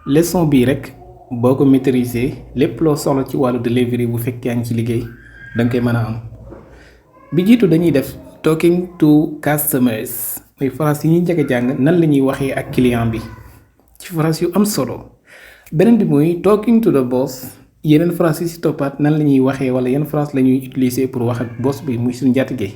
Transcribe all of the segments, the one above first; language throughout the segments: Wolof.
leçon bii rek boo ko maîtriser lépp loo soxla ci wàllu delivery bu fekkee yaa ngi ci liggéey danga koy mën a am. bi jiitu dañuy def talking to customers muy phrase yi ñuy njëkk a jàng nan la ñuy waxee ak client bi ci phrase yu am solo. beneen bi muy talking to the boss yeneen phrase yi ci toppaat nan la ñuy waxee wala yenn phrase la ñuy utiliser pour wax ak boss bi muy suñu njaatige.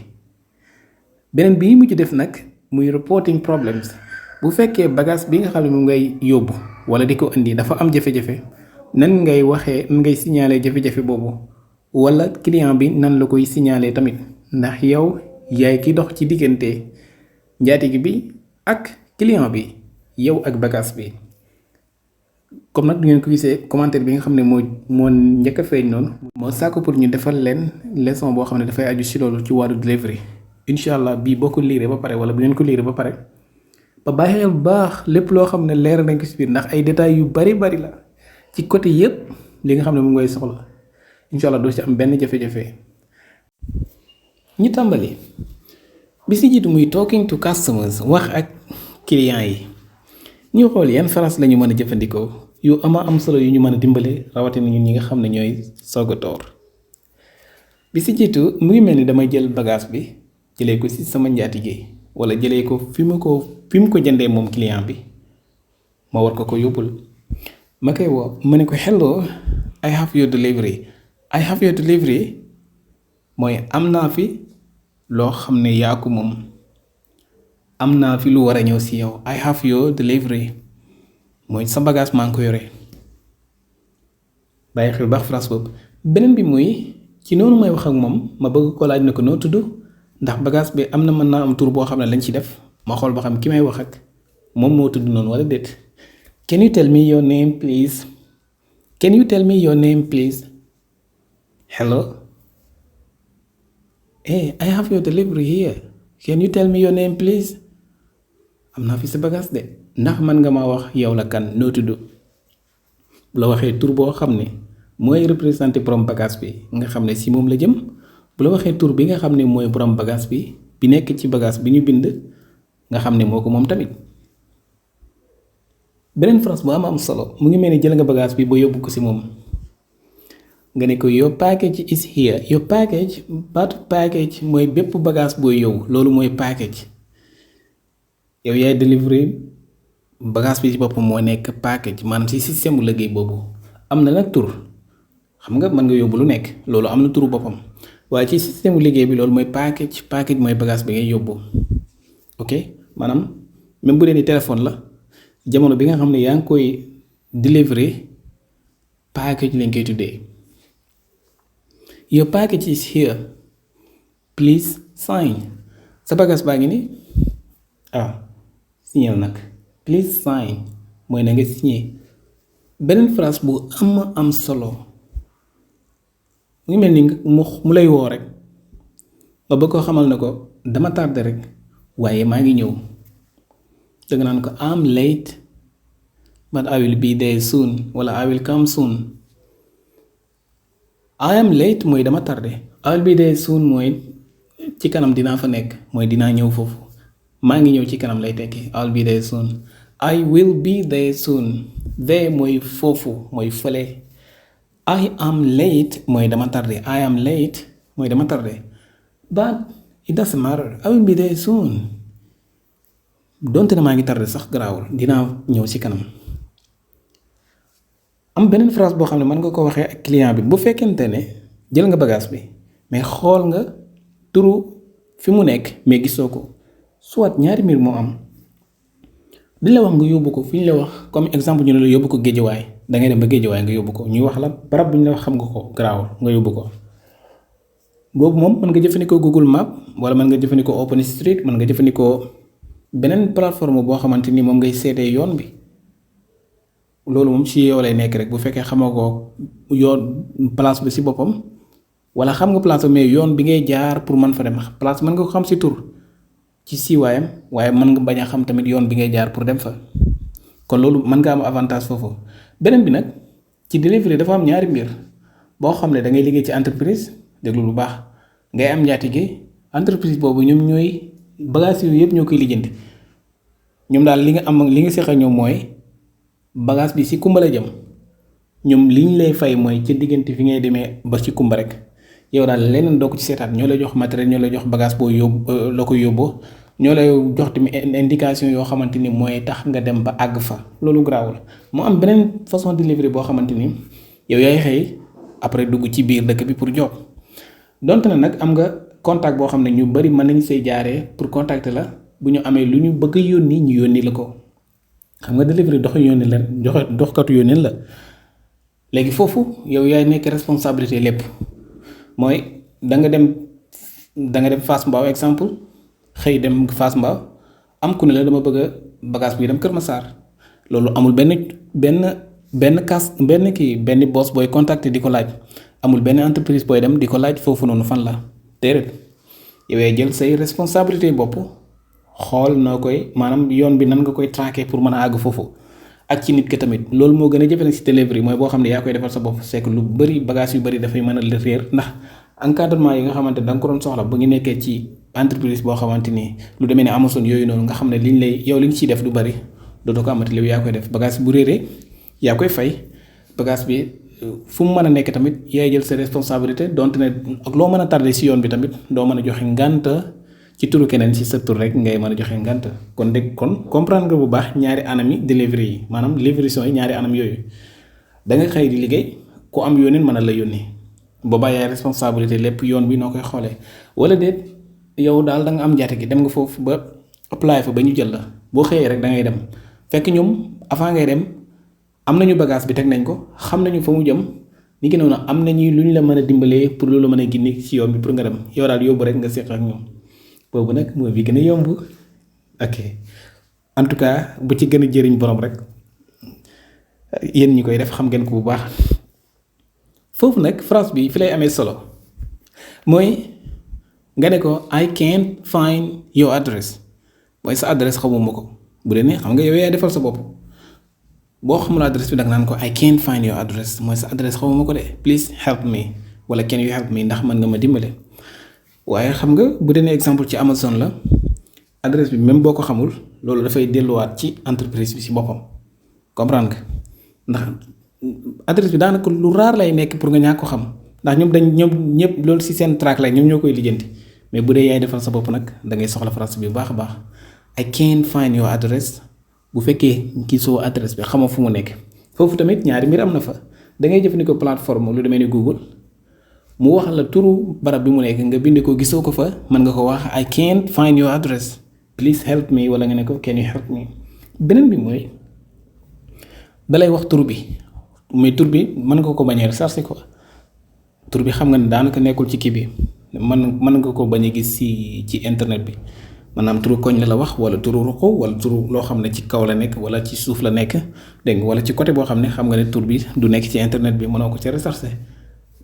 beneen bi mujj def nag muy reporting problems bu fekkee bagage bi nga xam ne moom ngay yóbbu wala di ko indi dafa am jafe-jafe nan ngay waxee nan ngay signaler jafe-jafe boobu wala client bi nan la koy signaler tamit ndax yow yaay ki dox ci diggante njaatige bi ak client bi yow ak bagage bi. comme nag du ngeen ko gisee commentaire bi nga xam ne moo njëkk a feeñ noonu moo sàkku pour ñu defal leen leçon boo xam ne dafay aju ci loolu ci wàllu delivery. incha allah bii boo ko liiree ba pare wala bu ngeen ko liiree ba pare ba bàyyi xel bu baax lépp loo xam ne leer nañ ko ci biir ndax ay détails yu bari la ci côté yépp li nga xam ne mu ngay soxla incha allah doo ci am benn jafe-jafe. ñu tàmbali bi si jiitu muy talking to customers wax ak clients yi ñu xool yan phrase la ñu mën a jëfandikoo yu am solo yu ñu mën a dimbale rawatina ñun ñi nga xam ne ñooy soog a door. bi si jiitu mu ngi mel ni damay jël bagage bi jëlee ko ci sama njaatige wala jëlee ko fi mu ko jëndee moom client bi ma war ko yóbbul ma koy woo ma ne ko hello I have your delivery mooy am naa fi loo xam ne yaa ko moom am naa fi lu war a ñëw ci yow I have your delivery mooy sa bagage maa ngi ko yore bàyyi xel baax phrase boobu. beneen bi muy ci noonu may wax ak moom ma bëgg ko laaj na ko noo tudd ndax bagage bi am na mën naa am tur boo xam ne lañ ci def ma xool ba xam ki may wax ak moom moo tudd noonu wala déet. Can you tell me your name please? Hello? Hey, I have your delivery here. Can you tell me your name please? am naa fi sa bagage de ndax mën nga ma wax yow la kan noo tudd. bu la waxee tur boo xam ne mooy représenté borom bagage bi nga xam ne si moom la jëm bu la waxee tur bi nga xam ne mooy borom bagage bi nekk ci bagage bi ñu bind nga xam ne moo ko moom tamit. beneen phrase bu am solo mu ngi mel ni jël nga bagage bi ba yóbbu ko ci moom nga ne ko your package is here. Your package mooy bépp bagage booy yow loolu mooy package yow yaay delivery bagage bi ci boppam moo nekk package maanaam ci système bu liggéey boobu am na nag tur xam nga mën nga yóbbu lu nekk loolu am na turu boppam waaye ci système bu liggéey bi loolu mooy package mooy bagage bi ngay yóbbu. ok maanaam même bu dee ni téléphone la jamono bi nga xam ne yaa ngi koy delivery package lañ koy tuddee. Your package is here please sign. sa bagage baa ngi ni signal nag please sign mooy na nga signé. beneen phrase bu am solo mu ngi mel ni mu lay woo rek nga bëgg koo xamal ne ko dama tardé rek waaye maa ngi ñëw danga naan ko I'm late but I will be there soon wala I will come soon. I am late mooy dama tardé I will be there soon mooy ci kanam dinaa fa nekk mooy dinaa ñëw foofu maa ngi ñëw ci kanam lay tekki I will be there soon. I will be there soon there mooy foofu mooy fële. I am late mooy dama tardé I am late mooy dama tardé but it doesn't matter I will be there soon donte na maa ngi tardé sax garaawul dinaa ñëw ci kanam. am beneen phrase boo xam ne mën nga ko waxee ak client bi bu fekkente ne jël nga bagage bi mais xool nga turu fi mu nekk mais gisoo ko soit ñaari mbir moo am di la wax nga yóbbu ko fi ñu la wax comme exemple ñu ne la yóbbu ko géejawaay da ngay dem ba géejawaay nga yóbbu ko ñuy wax la barab bu ñu la wax xam nga ko garaawul nga yóbbu ko. boobu moom mën nga jëfandikoo Google Map wala mën nga jëfandikoo OpenStreet mën nga jëfandikoo beneen plateforme boo xamante ni moom ngay seetee yoon bi. loolu moom ci yow lay nekk rek bu fekkee xamoo ko yoon place bi ci boppam wala xam nga place mais yoon bi ngay jaar pour mën fa dem place mën nga ko xam ci tur ci siiwaayam waaye mën nga bañ a xam tamit yoon bi ngay jaar pour dem fa kon loolu mën nga am avantage foofu. beneen bi nag ci delivery dafa am ñaari mbir boo xam ne da ngay liggéey ci entreprise déglu lu baax ngay am njaatige entreprise boobu ñoom ñooy bagages yooyu yëpp ñoo koy lijjanti ñoom daal li nga seq ak ñoom mooy bagage bi si kumba la jëm ñoom liñ lay fay mooy ci diggante fi ngay demee ba ci kumba rek yow daal leneen doo ko ci seetaat ñoo lay jox matériel ñoo lay jox bagage boo yóbbu la ko yóbboo ñoo lay jox tamit indication yoo xamante ni mooy tax nga dem ba àgg fa loolu garaawul mu am beneen façon delivery boo xamante ni yow yaay xëy après dugg ci biir dëkk bi pour job donte na nag am nga contact boo xam ne ñu bari mën nañu say jaaree pour contacter la bu ñu amee lu ñu bëgg a yónni ñu yónni la ko xam nga delivery dox yónni la doxkatu yónni la léegi foofu yow yaay nekk responsabilité lépp mooy da nga dem Fass Mbao exemple xëy dem Fass Mbao am ku ne la dama bëgg a bagage bi dem Kër Massar loolu amul benn boss booy contacter di ko laaj amul benn entreprise booy dem di ko laaj foofu noonu fan la déedéet yow yaay jël say responsabilité bopp xool noo koy maanaam yoon bi nan nga koy traquer pour mën a àgg foofu ak ci nit ki tamit loolu moo gën a jafe nag ci delivery mooy boo xam ne yaa koy defal sa bopp c'est que lu bëri bagage yu bëri dafay mën a réer ndax encadrement yi nga xamante da nga ko doon soxla bu ngi nekkee ci entreprise boo xamante ni lu demee ne Amazon yooyu noonu nga xam ne liñ ciy def du bëri dootoo ko amati léegi yaa koy def bagage bu réeree yaa koy fay bagage bi fu mu mën a nekk tamit yaay jël sa responsabilité donte ne ak loo mën a tardé si yoon bi tamit doo mën a joxe ngànta ci turu keneen ci sa tur rek ngay mën a joxe ngànta kon comprendre nga bu baax ñaari anam yi delivery yi maanaam livraison yi ñaari anam yooyu da nga xëy di liggéey ku am yónneen mën a la yónni boobaa yaay responsabilité lépp yoon bi noo koy xoolee wala déet yow daal da nga am njaate gi dem nga foofu ba apply fa ba ñu jël la boo xëyee rek da ngay dem fekk ñoom avant ngay dem am nañu bagage bi teg nañ ko xam nañu fa mu jëm ni ki noonu am nañu lu ñu la mën a dimbalee pour loolu mën a génne ci yoon bi pour nga dem yow daal yóbbu rek nga séq ak ñoom boobu nag mooy bi gën a yomb ok en tout cas bu ci gën a jëriñ borom rek yéen ñi koy def xam ngeen ko bu baax foofu nag phrase bi fi lay amee solo mooy nga ne ko I can't find your address mooy sa adresse xamuma ko bu dee ne xam nga yow yaay defal sa bopp boo xamul adresse bi da nga naan ko I can't find your address mooy sa adresse xamuma ko de please help me wala can you help me ndax mën nga ma dimbale waaye xam nga bu dee ne exemple ci Amazon la adresse bi même boo ko xamul loolu dafay delluwaat ci entreprise bi ci boppam comprendre nga ndax adresse bi daanaka lu raar lay nekk pour nga ñàkk ko xam ndax ñoom ñëpp loolu ci seen track la ñoom ñoo koy lijjanti mais bu dee yaay defal sa bopp nag da ngay soxla phrase bi bu baax a baax I can't find your address bu fekkee gisoo adresse bi xamoo fu mu nekk foofu tamit ñaari mbir am na fa da ngay jëfandikoo plateforme lu demee ni Google mu wax la turu barab bi mu nekk nga bind ko gisoo ko fa mën nga ko wax I can't find your address please help me wala nga ne ko can you help me beneen bi mooy dalay wax tur bi mais tur bi mën nga ko bañ a rechercher ko tur bi xam nga ne daanaka nekkul ci kii bi mën nga ko bañ a gis ci internet bi maanaam turu koñ la wax wala turu ruqu wala turu loo xam ne ci kaw la nekk wala ci suuf la nekk dégg nga wala ci côté boo xam ne xam nga ne tur bi du nekk ci internet bi mënoo ko ci rechercher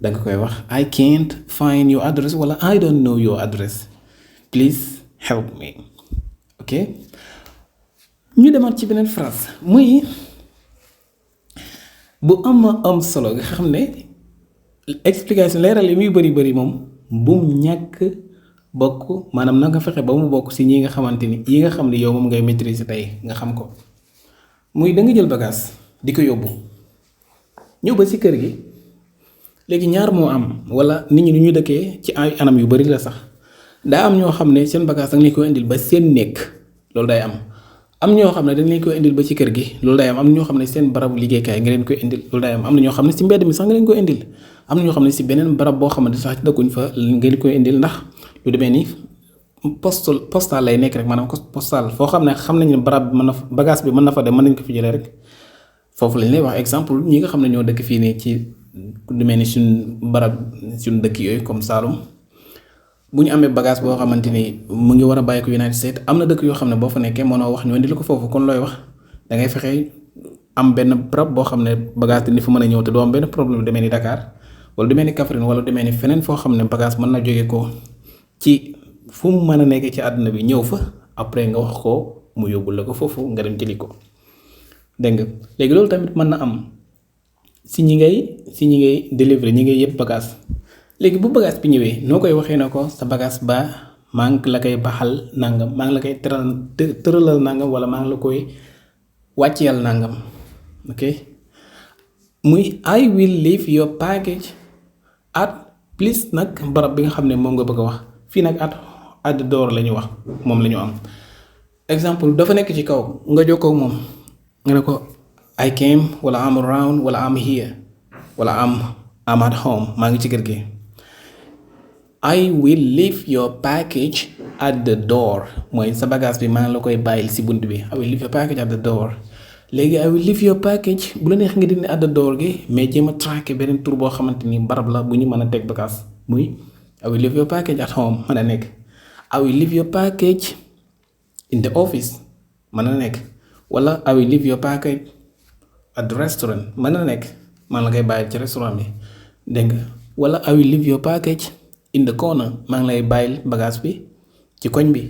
da nga koy wax I can't find your address wala I don't know your address please help me ok ñu demaat ci beneen phrase muy bu am solo nga xam ne explication leeral yi muy bëri moom bum ñàkk bokk maanaam na nga fexe ba mu bokk si ñi nga xamante ni yi nga xam ne yow moom ngay maîtriser tey nga xam ko muy da nga jël bagage di ko yóbbu ñëw ba si kër gi léegi ñaar moo am wala nit ñi nu ñu dëkkee ci ay anam yu bari la sax daa am ñoo xam ne seen bagage dañ leen ko indil ba seen nekk loolu day am ñoo xam ne dañ leen koy indil ba ci kër gi loolu day am ñoo xam ne seen barabu liggéeykaay nga leen koy indil loolu day am na ñoo xam ne si mbedd mi sax nga leen koy indil am na ñoo xam ne si beneen barab boo xamante sax dëkkuñ fa nga leen koy indil ndax lu demee ni postal lay nekk rek maanaam postal foo xam ne xam nañ ne barab bi mën na bagage bi mën na fa dem mën nañ ko fi jëlee rek foofu lañ lay wax exemple ñi nga xam ne ñoo dëkk fii nii ci lu demee ni suñ barab suñ dëkk yooyu comme Saloum bu ñu amee bagage boo xamante ni mu ngi war a bàyyi ko United States am na dëkk yoo xam ne boo fa nekkee mënoo wax ñu indi la ko foofu kon looy wax da ngay fexe am benn barab boo xam ne bagage dina fa mën a ñëw te doo am benn problème demee ni Dakar wala demee ni Kaffrine wala demee ni feneen foo xam ne bagage mën na jóge ko ci fu mu mën a nekk ci àdduna bi ñëw fa après nga wax ko mu yóbbul la ko foofu nga dem jëli ko dégg nga léegi loolu tamit mën na am si ñi ngay délivrer ñi ngay yëpp bagage léegi bu bagage bi ñëwee noo koy waxee na ko sa bagage ba maa ngi la koy baxal nangam maa ngi la koy tëralal nangam wala maa ngi la koy wàcceel nangam ok muy I will leave your package at please nag barab bi nga xam ne moom nga bëgg a wax fii nag at the door la ñu wax moom la ñu am exemple dafa nekk ci kaw nga jokkoo moom nga ne ko I came wala am around wala am here wala am at home maa ngi ci kër gi I will leave your package at the door mooy sa bagage bi maa ngi la koy bàyyil si bunt bi I will leave your package at the door léegi I will leave your package bu la neex nga dindi at the door gi mais jéem a traqué beneen tur boo xamante ni barab la bu ñu mën a teg bagage muy I will leave your package at home mën a nekk I will leave your package in the office mën na nekk wala I will leave your package at the restaurant mën na nekk maa la koy bàyyil ci restaurant bi dégg nga wala I will leave your package in the corner maa ngi lay bàyyil bagage bi ci koñ bi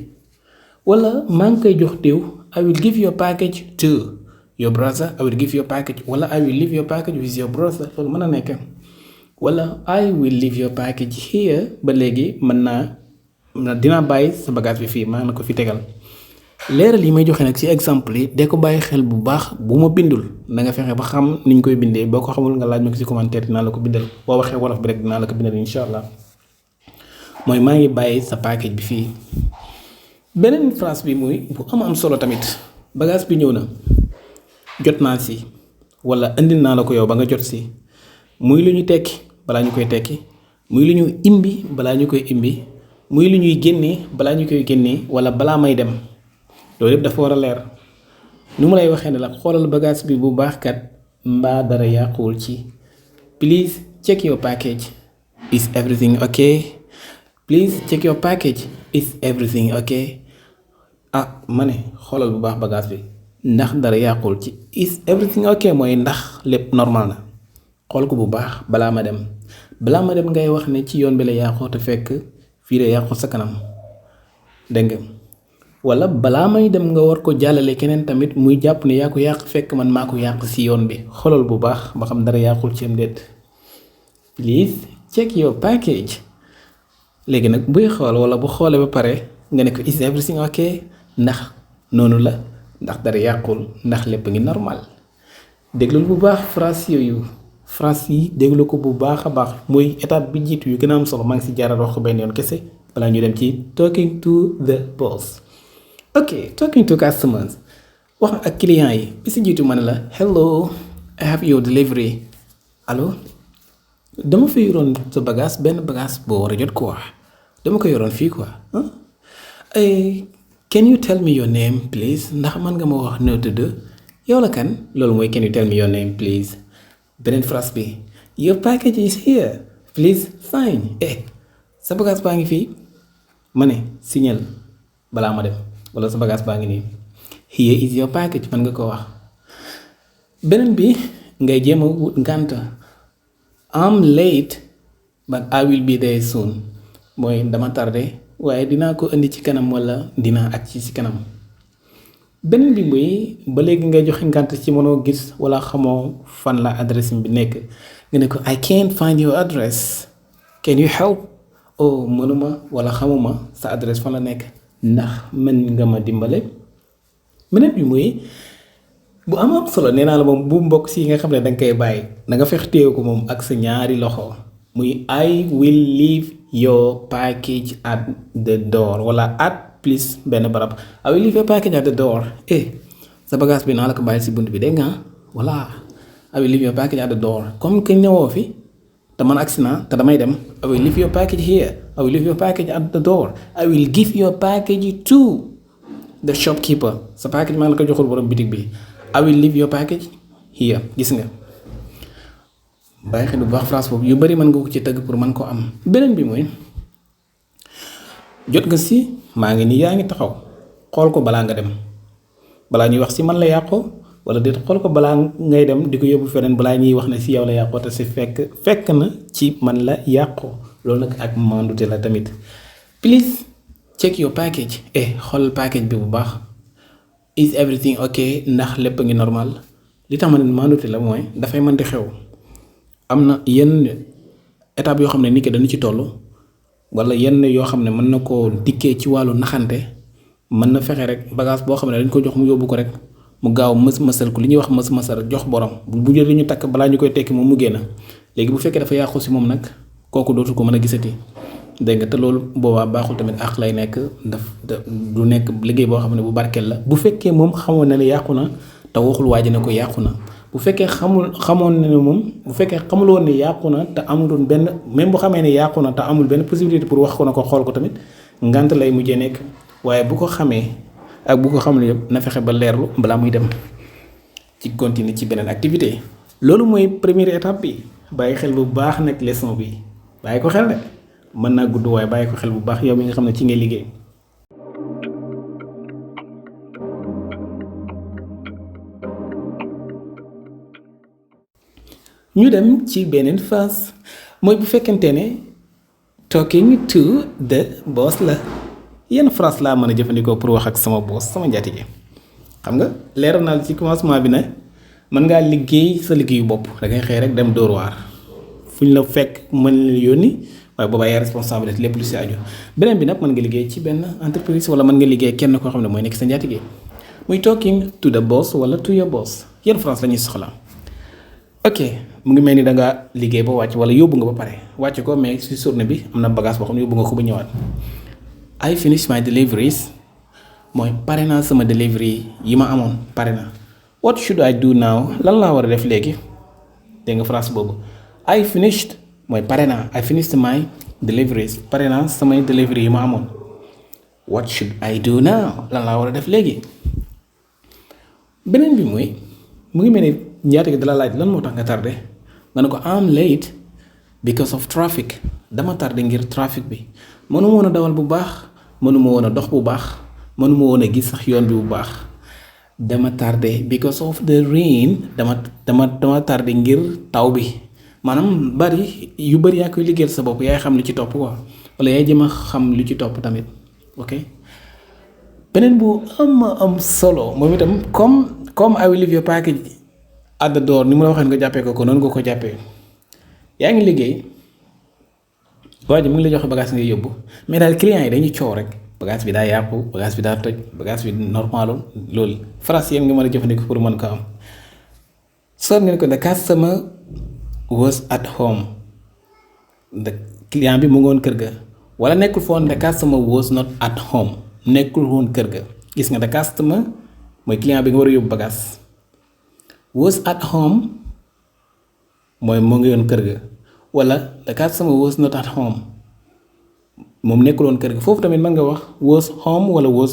wala maa ngi koy jox diw I will give your package to your brother I will give your package wala I will leave your package with your brother loolu mën na nekk wala I will leave your package here ba léegi mën naa dinaa bàyyi sa bagage bi fii maa ngi la ko fi tegal leeral yi may joxe nag ci exemple yi de ko bàyyi xel bu baax bu ma bindul na nga fexe ba xam niñ koy bindee boo ko xamul nga laaj ma ko ci commentaire dinaa la ko bindal boo waxee wolof bi rek dinaa la ko bindal incha allah mooy maa ngi bàyyi sa package bi fii beneen phrase bi muy bu am solo tamit bagage bi ñëw na jot naa si wala indil naa la ko yow ba nga jot si muy lu ñu tekki balaa ñu koy tekki muy lu ñu imbi balaa ñu koy imbi muy lu ñuy génnee balaa ñu koy génnee wala balaa may dem loolu yëpp dafa war a leer nu mu lay waxee ne la xoolal bagage bi bu baax kat mbaa dara yàquwul ci please check your package is everything okay please check your package is everything okay ma ne xoolal bu baax bagage bi ndax dara yàquwul ci is everything okay mooy ndax lépp normal na xool ko bu baax balaa ma dem ngay wax ne ci yoon bi la yàqoo te fekk fii la yàqu sa kanam dégg nga wala balaa may dem nga war ko jàllale keneen tamit muy jàpp ne yaa ko yàq fekk man maa ko yàq si yoon bi xoolal bu baax ba xam dara yàqul ci am déet please check your package léegi nag buy xool wala bu xoolee ba pare nga ne ko is everything okay ndax noonu la ndax dara yàqul ndax lépp ngi normal déglul bu baax phrase yooyu phrase yi déglu ko bu baax a baax muy étape bi jiitu yu gën a am solo maa ngi si jaaral wax ko benn yoon kese balaa ñu dem ci talking to the boss ok talking to customers wax ak client yi bi si jiitu ma ne la hello I have your delivery allo dama fi yoroon sa bagage benn bagage boo war a jot quoi dama ko yoroon fii quoi can you tell me your name please ndax man nga ma wax noo tudd yow la kan loolu mooy can you tell me your name please beneen phrase bi your package is here please sign sa bagage baa ngi fii ma ne signal balaa ma dem wala sa bagage baa ngi nii here is your package man nga ko wax beneen bi ngay jéem a wut ngànt I'm late but I will be there soon mooy dama tardé waaye dinaa ko indi ci kanam wala dinaa agsi ci kanam beneen bi muy ba léegi ngay joxe ngànt ci mënoo gis wala xamoo fan la adresse bi nekk nga ne ko I can't find your address can you help mënuma wala xamuma sa adresse fan la nekk ndax mën nga ma dimbale beneen bi muy bu am solo nee naa la moom bu mbokk si nga xam ne danga koy bàyyi da nga fex téew ko moom ak sa ñaari loxo muy I will leave your package at the door wala at please benn barab I will leave your package at the door sa bagage bi naa la ko bàyyi si bunt bi dégg nga voilà I will leave your package at the door comme que ñëwoo fi te man agsi naa te damay dem I will leave your package here I will leave your package at the door I will give your package to the shopkeeper sa package maa la ko joxul borom bitig bi I will leave your package here gis nga bàyyi xel bu baax phrase boobu yu bari mën nga ko ci tëgg pour mën koo am beneen bi mooy jot nga si maa ngi nii yaa ngi taxaw xool ko balaa nga dem balaa ñuy wax si man la yàqoo wala déet xool ko balaa ngay dem di ko yóbbu feneen balaa ñuy wax ne si yow la yàqoo te si fekk na ci man la yàqoo loolu nag ak mandute la tamit please check your package xool package bi bu baax is everything okay ndax lépp a ngi normal li tax ma ne mandute la mooy dafay mën di xew am na yenn étape yoo xam ne nit ki dañu ci toll wala yenn yoo xam ne mën na koo dikkee ci wàllu naxante mën na fexe rek bagage boo xam ne dañ ko jox mu yóbbu ko rek mu gaaw mësal ko li ñuy wax mësal jox borom bu jël li ñu takk balaa ñu koy tekki moom mu génn léegi bu fekkee dafa yàqu si moom nag kooku dootu ko mën a gisati dégg nga te loolu boobaa baaxul tamit ak lay nekk du nekk liggéey boo xam ne bu barkeel la bu fekkee moom xamoon na ne yàqu na te waxul waa ji ne ko yàqu na bu fekkee xamoon na ne moom bu fekkee xamuloon ne yàqu na te amuloon benn même bu xamee ne yàqu na te amul benn possibilité pour wax ko na ko xool ko tamit ngant lay mujjee nekk waaye bu ko xamee ak bu ko xamul yëpp na fexe ba leerlu balaa muy dem ci continuer ci beneen activité loolu mooy première étape bi bàyyi xel bu baax nag leçon bi bàyyi ko xel de mën naa gudd waaye bàyyi ko xel bu baax yow mi nga xam ne ci ngay liggéey. ñu dem ci beneen phase mooy bu fekkente ne talking to the boss la yenn phrase laa mën a jëfandikoo pour wax ak sama boss sama njaatige xam nga leeral naa ci commencement bi ne mën ngaa liggéey sa liggéeyu bopp da ngay xëy rek dem dóor waar fu ñu la fekk mën la yónni waaye boobaa yaay responsabilité lépp lu si aju beneen bi nag mën nga liggéey ci benn entreprise wala mën nga liggéey kenn koo xam ne mooy nekk sa njaatige muy talking to the boss wala to your boss yenn phrase la ñuy soxla. ok mu ngi mel ni da nga liggéey ba wàcc wala yóbbu nga ba pare wàcc ko mais si journée bi am na bagage boo xam ne yóbbu nga ko ba ñëwaat I finished my deliveries mooy pare naa sama delivery yi ma amoon pare na what should I do now lan laa war a def léegi dégg nga phrase boobu I finished mooy pare naa I finished my deliveries pare naa samay delivery yi ma amoon what should I do now lan laa war a def léegi beneen bi mooy mu ngi mel ni njaatige dala laaj lan moo tax nga tardé nga ne ko I'm late because of traffic dama tardé ngir trafic bi mënuma woon a dawal bu baax mënuma woon a dox bu baax mënuma woon a gis sax yoon bi bu baax dama tardé because of the rain dama tardé ngir taw bi maanaam yu bari yaa koy liggéeyal sa bopp yaay xam li ci topp quoi wala yaay jëm a xam li ci topp tamit ok beneen bu am solo moom itam comme I will leave your package at the door ni mu la waxee nga jàppee ko noonu nga ko jàppee yaa ngi liggéey waa ji mu ngi la joxe bagage ngay yóbbu mais daal clients yi dañuy coow rek bagage bi daa yàqu bagage bi daa toj bagage bi normalul loolu phrase yéen nga mën a jëfandikoo pour mën ko am soo nga ne ko the customer was at home the client bi mu ngi woon kër ga wala nekkul foon the customer was not at home nekkul woon kër ga gis nga the customer mooy client bi nga war a yóbbu bagage was at home mooy mu ngi woon kër ga wala the customer was not at home moom nekkul woon kër ga foofu tamit mën nga wax was home wala was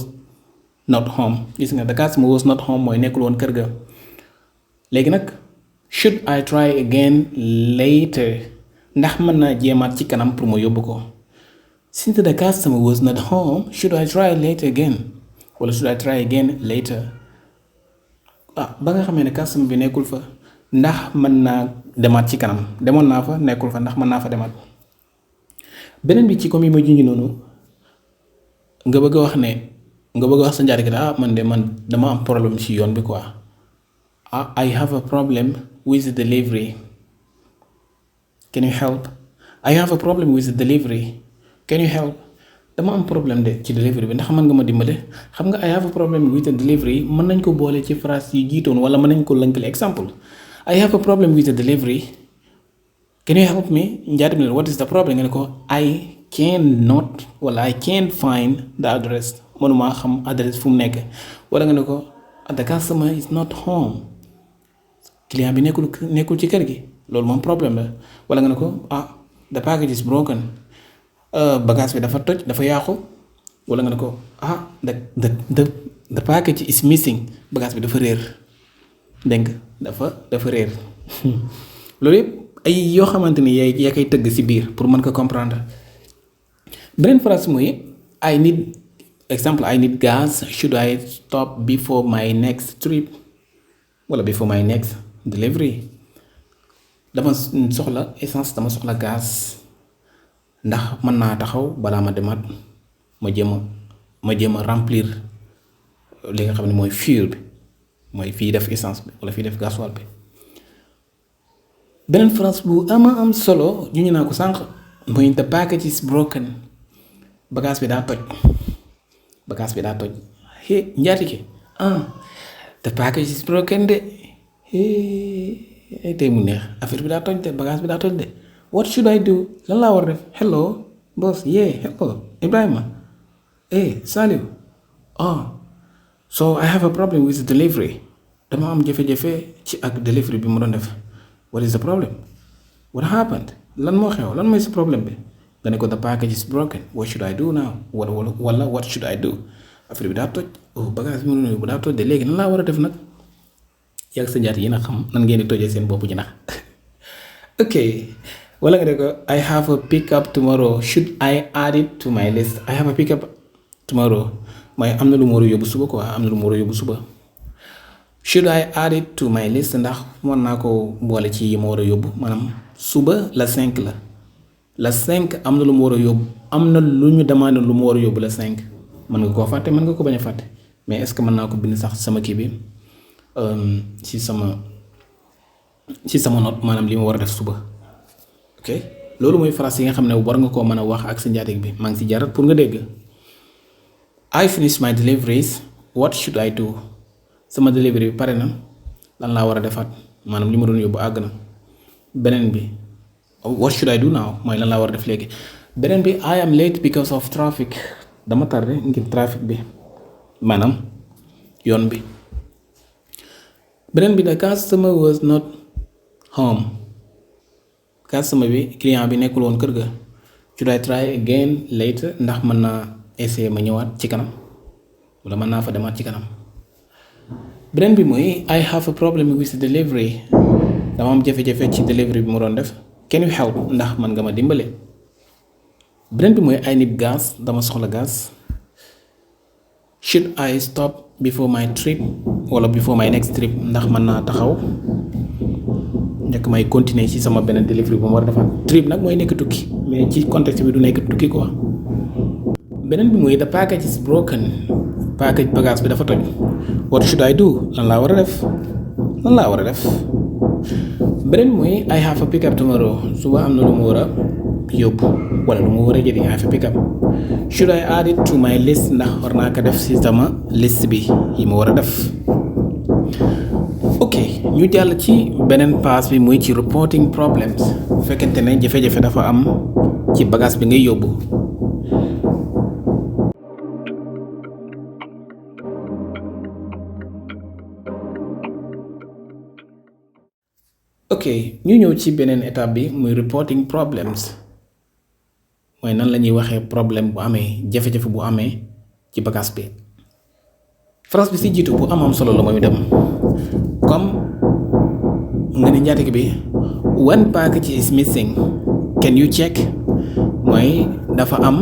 not home gis nga the customer was not home mooy nekkul woon kër ga léegi nag should I try again later ndax mën naa jéemaat ci kanam pour ma yóbbu ko since the customer was not home should I try later again wala should I try again later ba nga xamee ne customer bi nekkul fa ndax mën naa demaat ci kanam demoon naa fa nekkul fa ndax mën naa fa demaat beneen bi ci comme yi ma junj noonu nga bëgg a wax sa njaatige man dama am problème ci yoon bi quoi I have a problem with the delivery can you help I have a problem with the delivery can you help dama am problème de ci delivery bi ndax mën nga ma dimbale xam nga I have a problem with the delivery mën nañ ko boole ci phrase yi jiitoon wala mën nañ ko lënkale exemple I have a problem with the delivery can you help me njaatige bi what is the problem nga ne ko I can't find the address mënumaa xam adresse fu mu nekk wala nga ne ko the customer is not home client bi nekkul ci kër gi loolu moom problème la wala nga ne ko the package is broken bagage bi dafa toj dafa yàqu wala nga ne ko the package is missing bagage bi dafa réer dégg nga dafa réer loolu yëpp ay yoo xamante ni yaa koy tëgg ci biir pour mën ko comprendre beneen phrase mooy I need gas should I stop before my next trip wala before my next delivery dama soxla essence dama soxla gaz ndax mën naa taxaw balaa ma demaat ma jéem a remplir li nga xam ne mooy fuel bi mooy fii def essence bi wala fii def gasoil bi beneen phrase bu am solo ñu naa ko sànq mooy the package is broken bagage bi daa toj njaatige the package is broken de tey mu neex affaire bi daa toj de bagage bi daa toj de what should I do lan laa war a def hello boss yeah hello Ibrahima Saliou so I have a problem with the delivery dama am jafe-jafe ci ak delivery bi mu doon def what is the problem what happened lan moo xew lan mooy si problème bi nga ne ko the package is broken what should I do now wala what should I do affaire bi daa toj bagage bi mu noonu bu daa toj de léegi nan laa war a def nag yàgg sa njaat yi na xam nan ngeen di tojee seen bopp ji nax ok wala nga ne ko I have a pick up tomorrow should I add it to my list I have a pick up tomorrow mooy am na lu mu war a yóbbu suba quoi am na lu mu war a yóbbu suba should I add it to my list ndax mën naa ko boole ci yi ma war a yóbbu maanaam suba la 5 la 5 am na lu mu war a yóbbu am na lu ñu demandé lu mu war a yóbbu la 5 mën nga koo fàtte mën nga ko bañ a fàtte mais est-ce que mën naa ko bind sax sama kii bi ci sama note maanaam li ma war a def suba ok loolu mooy phrase yi nga xam ne war nga koo mën a wax ak sa njaatig bi maa ngi si jarat pour nga dégg I finished my deliveries what should I do sama delivery bi pare na lan laa war a defaat maanaam li ma doon yóbbu àgg na beneen bi what should I do now mooy lan laa war a def léegi beneen bi I am late because of traffic dama tardé ngir trafic bi maanaam yoon bi beneen bi the customer was not home customer bi client bi nekkul woon kër ga should I try again later ndax mën naa essayer ma ñëwaat ci kanam wala mën naa fa demaat ci kanam beneen bi mooy I have a problem with delivery dama am jafe-jafe ci delivery bi mu doon def can you help ndax mën nga ma dimbale beneen bi mooy I need gas dama soxla gas should I stop before my trip wala before my next trip ndax mën naa taxaw njëkk may continuer ci sama beneen delivery bu mu war a defaat trip nag mooy nekk tukki mais ci contexte bi du nekk tukki quoi beneen bi mooy the package is broken package bagage bi dafa toj what should I do lan laa war a def beneen bi mooy I have a pick up tomorrow suba am na lu mu war a yóbbu wala lu mu war a jëli I have a pick up should I add it to my list ndax war naa ko def ci sama liste bi yi ma war a def ok ñu jàll ci beneen pass bi muy ci reporting problems bu fekkente ne jafe-jafe dafa am ci bagage bi ngay yóbbu ok ñu ñëw ci beneen étape bi muy reporting problems mooy nan la ñuy waxee problème bu amee jafe-jafe bu amee ci bagage bi phrase bi si jiitu bu am solo la mooy dem comme nga ne njaatige bi one package is missing can you check mooy dafa am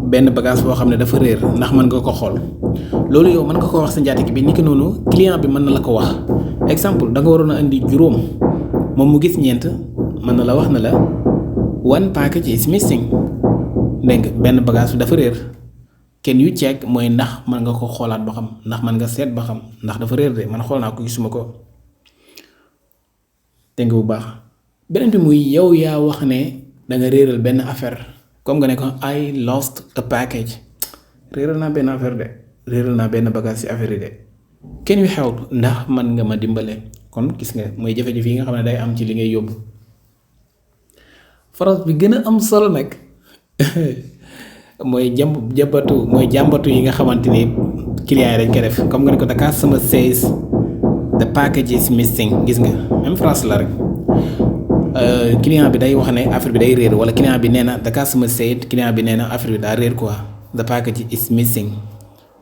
benn bagage boo xam ne dafa réer ndax mën nga ko xool loolu yow mën nga ko wax sa njaatige bi niki noonu client bi mën na la ko wax exemple da nga waroon a indi juróom moom mu gis ñeent mën na la wax na la one package is missing dégg nga benn bagage bi dafa réer can you check mooy ndax mën nga ko xoolaat ba xam ndax mën nga seet ba xam ndax dafa réer de man xool naa ko gisuma ko dégg nga bu baax beneen bi muy yow yaa wax ne da nga réeral benn affaire comme nga ne ko I lost a package réeral naa benn affaire de réeral naa benn bagage ci affaire yi de can you help ndax mën nga ma dimbale kon gis nga mooy jafe-jafe yi nga xam ne day am ci li ngay yóbbu phrase bi gën a am solo nag mooy jàmbatu yi nga xamante ni client yi dañ ko def comme nga ne ko the customer says the package is missing gis nga même phrase la rek client bi day wax ne affaire bi day réer wala client bi nee na the customer said client bi nee na affaire bi daa réer quoi the package is missing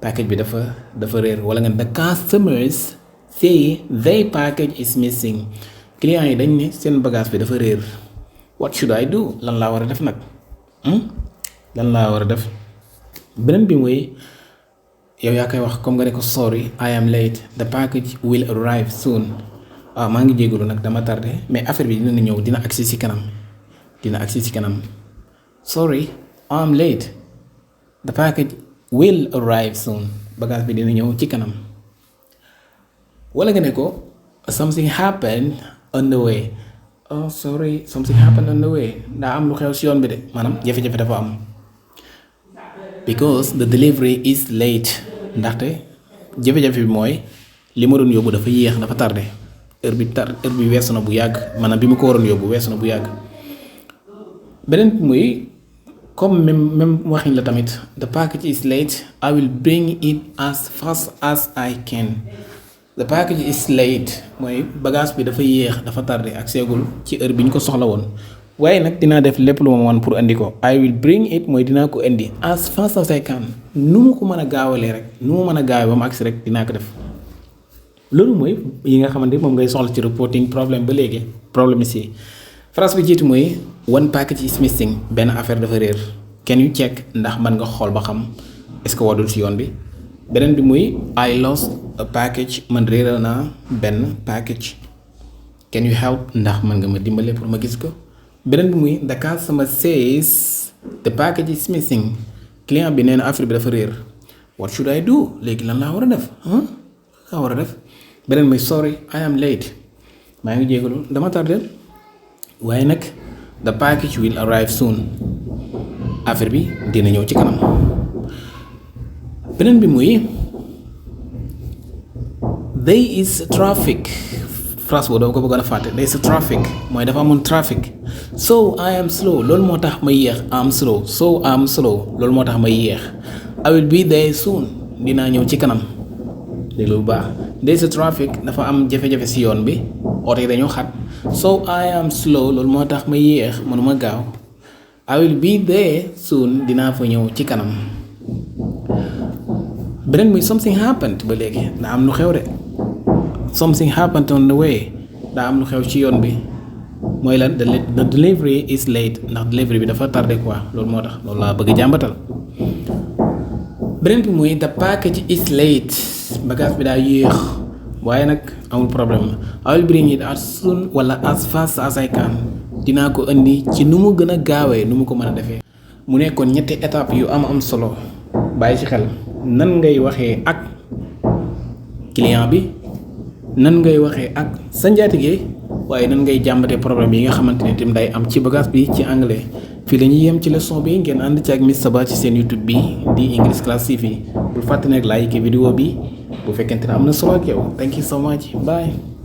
package bi dafa réer wala nga the customers say their package is missing client yi dañ ne seen bagage bi dafa réer what should I do lan laa war a def nag lan laa war a def beneen bi mooy yow yaa koy wax comme nga ne ko sorry I am late the package will arrive soon maa ngi jégalu nag dama tardé mais affaire bi dina ñëw dina agsi ci kanam sorry I am late the package will arrive soon bagage bi dina ñëw ci kanam wala nga ne ko something happened on the way sorry something happened on the way daa am lu xew ci yoon bi de maanaam jafe-jafe dafa am because the delivery is late ndaxte jafe-jafe bi mooy li ma doon yóbbu dafa yéex dafa tardé heure bi weesu na bu yàgg maanaam bi ma ko waroon yóbbu weesu na bu yàgg. beneen bi muy comme même waxin la tamit the package is late I will bring it as fast as I can. the package is late mooy bagage bi dafa yéex dafa tardé ak seegul ci heure bi ñu ko soxla woon waaye nag dinaa def lépp lu ma mën pour indi ko I will bring it mooy dinaa ko indi as fast as I can nu mu ko mën a gaawalee rek nu mu mën a gaawee ba mu agsi rek dinaa ko def. loolu mooy yi nga xamante moom ngay soxla ci reporting problème ba léegi problème ici phrase bi jiitu mooy one package is missing benn affaire dafa réer can you check ndax mën nga xool ba xam est-ce que wadul ci yoon bi. beneen bi muy I lost a package man réeral naa benn package can you help ndax mën nga ma dimbale pour ma gis ko. beneen bi muy the customer says the package is missing client bi nee na affaire bi dafa réer what should I do léegi lan laa war a def beneen muy sorry I am late maa ngi jégalu dama tardé waaye nag the package will arrive soon affaire bi dina ñëw ci kanam. beneen bi muy there is traffic phrase boobu dama ko bëggoon a fàtte there is traffic mooy dafa amoon traffic so I am slow loolu moo tax ma yéex am slow so I am slow loolu moo tax ma yéex I will be there soon dinaa ñëw ci kanam dégg lu baax there is traffic dafa am jafe-jafe ci yoon bi oto yi dañoo xat so I am slow loolu moo tax ma yéex mënuma gaaw I will be there soon dinaa fa ñëw ci kanam. beneen muy something happened ba léegi daa am lu xew de something happened on the way daa am lu xew ci yoon bi mooy lan the delivery is late ndax delivery bi dafa tardé quoi loolu moo tax loolu laa bëgg jàmbatal. beneen bi muy the package is late bagage bi daa yéex waaye nag amul problème I will bring it as soon wala as fast as I can dinaa ko indi ci nu mu gën a gaawee nu mu ko mën a defee. mu nekkoon ñetti étape yu am solo bàyyi ci xel. nan ngay waxee ak client bi nan ngay waxee ak sa njaatige waaye nan ngay jàmbatee problème yi nga xamante ne tam day am ci bagage bi ci anglais. fii la ñuy yem ci leçon bi ngeen ànd ci ak Miss Saba ci seen YouTube bi di English Class TV bul fàtte nag like vidéo bi bu fekkente ne am na solo ak yow thank you so much bye.